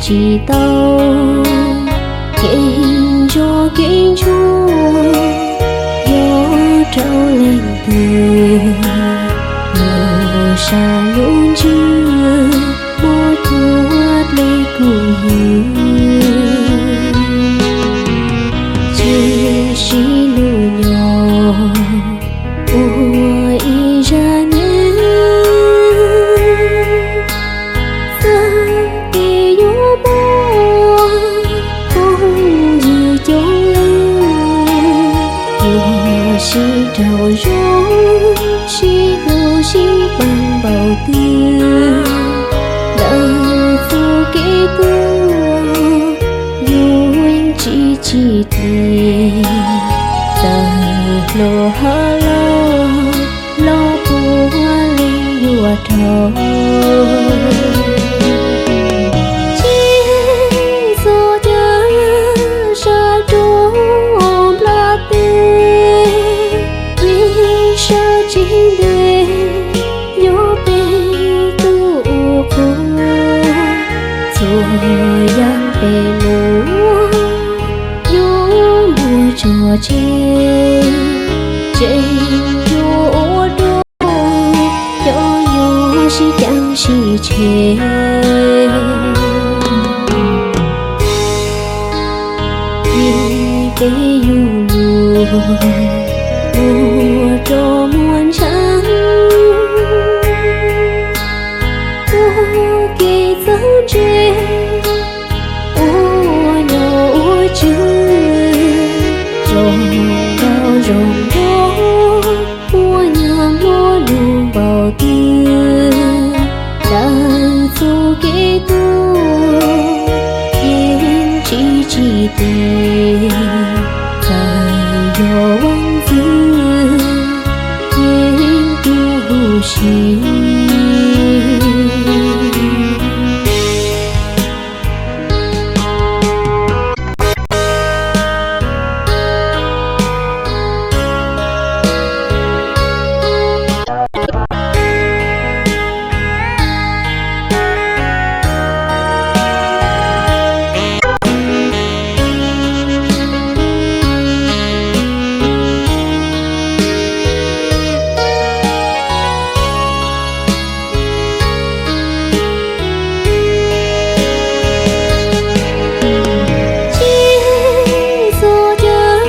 tsis tau. Kev ntsuag kev ntsuag yuav rau leej twg, lub sab lub ntsws muab cuag dlej kuv ywg. Tshwm sim hnub nyoog ua ib zaj neeg, txawm tias yuav muaj phooj ywg coob leej, yuav sib raug zoo, sib hlub sib pab npaum twg, ntawm txoj kev tuag yus yeej tsis tsim dlim. Txawm hluas hab laug, los puav leej yuav raug. Tsis txhob cav sab rau nplaj teb, vim sab tsis ntev yuav peb tug qub. Txhua yam peb muaj yuav muab tso tseg, tseem yuav ua dua cov yuav sib ceeb sib tshev. Vim peb yug lug ua rau muaj ntshav, ua kev txawj ntse, ua nyob ua tswv, zoo nkauj zoo nraug, muaj nyiaj muaj nus npaum twg, ntawm txoj kev tuag yeej tsis tsim dlim. Txawm yog vaj ntxwv yeej tu huv si. Tsis txhob cav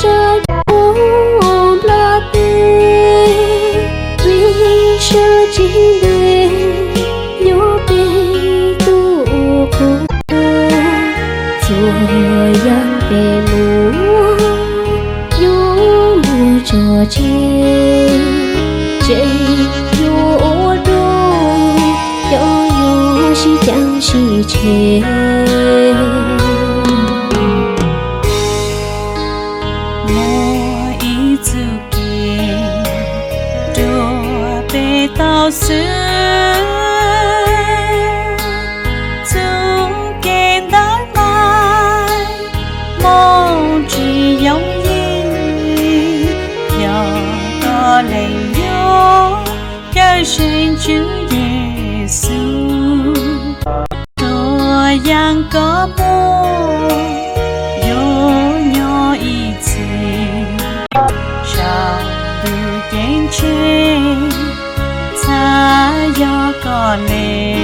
sab rau nplaj teb, vim sab tsis ntev yuav peb tug qub. Txhua yam peb muaj yuav muab tso tseg, tseem yuav ua dua cov yuav sib ceeb sib tshev. Muaj ib txoj kev rau peb tau xwb, txoj kev ntawd mas mob tsis yooj yim, yog koj lees yuav Cawmseej Tswv Yexus. Txhua yam koj muaj yuav nyob ib txhis, saum ntuj ceeb tsheej txhad yog koj le.